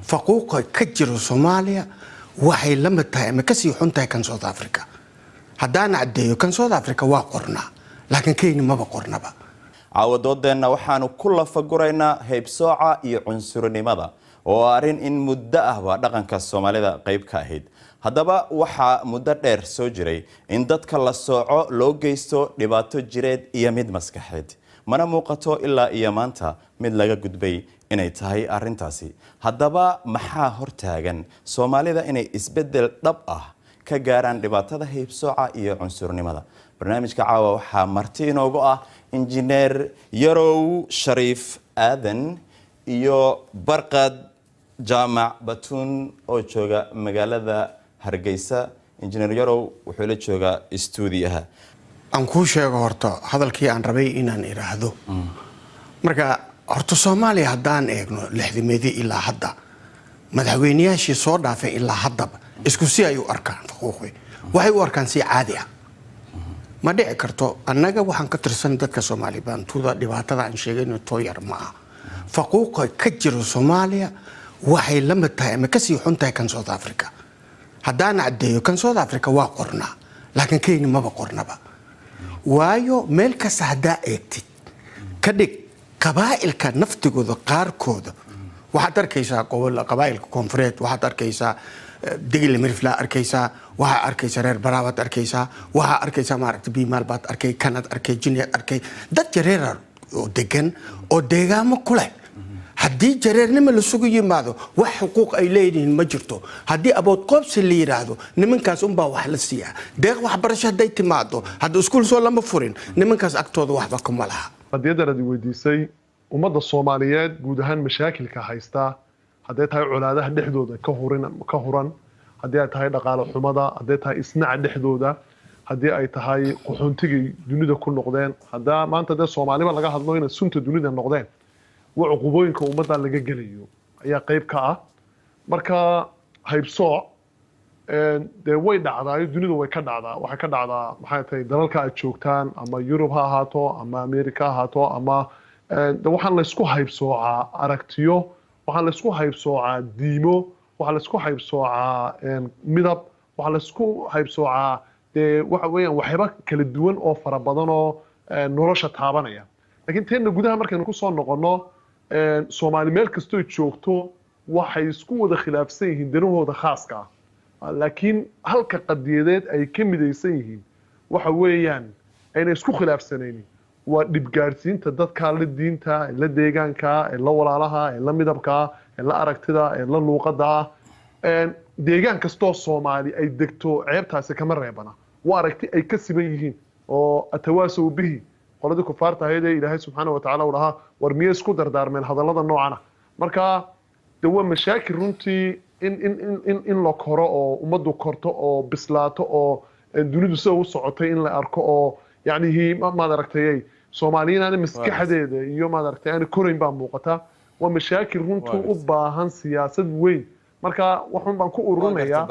Faquuqa ka jiro Soomaaliya waxay la mid tahay ama kasii xun tahay kan South Africa. Haddaan caddeeyo, kan South Africa waa qornaa, laakiin Kenya maba qornaba. Caawa doodeenna waxaanu ku lafaguraynaa haybsooca iyo cunsurinimada, oo arrin in muddo ahba dhaqanka Soomaalida qayb ka ahayd. Haddaba waxaa muddo dheer soo jiray in dadka la sooco loo geysto dhibaato jireed iyo mid maskaxeed, mana muuqato ilaa iyo maanta mid laga gudbay inay tahay arrintaasi. Haddaba maxaa hortaagan Soomaalida inay isbeddel dhab ah ka gaaraan dhibaatada haybsooca iyo cunsurnimada? Barnaamijka caawa waxaa marti inoogu ah Injineer Yarow Shariif Aadan iyo Barqad Jaamac Batuun oo jooga magaalada Hargeysa. Injineer Yarow wuxuu la joogaa istuudiyaha. Aan kuu sheego horta hadalkii aan rabay inaan idhaahdo. Marka horta Soomaaliya haddaan eegno, 60-meedii ilaa hadda, madaxweyneyaashii soo dhaafay ilaa haddaba, isku si ay u arkaan faquuqi. Waxay u arkaan si caadi ah. Ma dhici karto. Annaga waxaan ka tirsan dadka Soomaali Baantuda. Dhibaatada aan sheegayno tooyar ma aha. Faquuqa ka jiro Soomaaliya waxay la mid tahay ama kasii xun tahay kan South Africa. Haddaan caddeeyo, kan South Africa waa qornaa, laakiin Kenya maba qornaba. Waayo, meel kasta haddaa eegtid, ka dhig qabaa'ilka naftigooda qaarkooda, waxaad arkaysaa qabaa'ilka koonfureed, waxaad arkaysaa Digil Miriflaa arkaysaa, waxaa arkaysaa reer Baraabaad arkaysaa, waxaa arkaysaa maaragta Biimaal baad arkay, kanaad arkay, Jiniyaad arkay, dad Jareera oo degan oo deegaamo ku leh. Haddii Jareernimo lasugu yimaado, wax xuquuq ay leeyihiin ma jirto. Haddii abood qoobsi la yidhaahdo, nimankaas unbaa wax la siiyaa. Deeq waxbarasho hadday timaado, hadda iskuul soo lama furin, nimankaas agtooda waxba kuma laha. Qadiyaddan aad weydiisay, ummadda Soomaaliyeed guud ahaan mashaakilka haystaa, hadday tahay colaadaha dhexdooda ka hurin ka huran, haddii ay tahay dhaqaale xumada, hadday tahay isnaca dhexdooda, haddii ay tahay qaxoontigay dunida ku noqdeen, haddaa maanta dee Soomaaliba laga hadlo inay sunta dunida noqdeen, waa cuqubooyinka ummadda laga gelayo ayaa qayb ka ah. Marka haybsooc dee way dhacdaa, dunida way ka dhacdaa. Waxay ka dhacdaa, maxay tahay, dalalka aad joogtaan, ama Yurub ha ahaato ama America ha ahaato, ama de waxaan laysku haybsoocaa aragtiyo, waxaan laysku haybsoocaa diimo, waxaa laysku haybsoocaa midab, waxaa laysku haybsoocaa dee waxa weeyaan waxyaaba kala duwan oo fara badan oo nolosha taabanaya. Laakiin teenna gudaha markaynu kusoo noqonno, Soomaali meel kastoy joogto waxay isku wada khilaafsan yihiin danahooda khaaska ah, laakiin halka qadiyadeed ay ka midaysan yihiin waxa weeyaan ayna isku khilaafsanaynin waa dhibgaadhsiinta dadka la diinta, la deegaanka, ee la walaalaha, ee la midabka, ee la aragtida, ee la luuqada ah. Deegaan kastoo Soomaali ay degto ceebtaasi kama reebana. Waa aragti ay ka siman yihiin oo atawaasow bihi qoladii kufaarta ahayd ee Ilaahay subxaana wa tacaala uu dhahaa, war miyay isku dardaarmeen hadallada noocana? Marka de waa mashaakil runtii in la koro oo ummaddu korto oo bislaato oo dunidu sida u socotay in la arko oo yacnihi maad aragtay Soomaaliyiin aana maskaxdeeda iyo maad aragtay aana korayn baa muuqata. Waa mashaakil runtii u baahan siyaasad weyn. Marka waxun baan ku ururinayaa.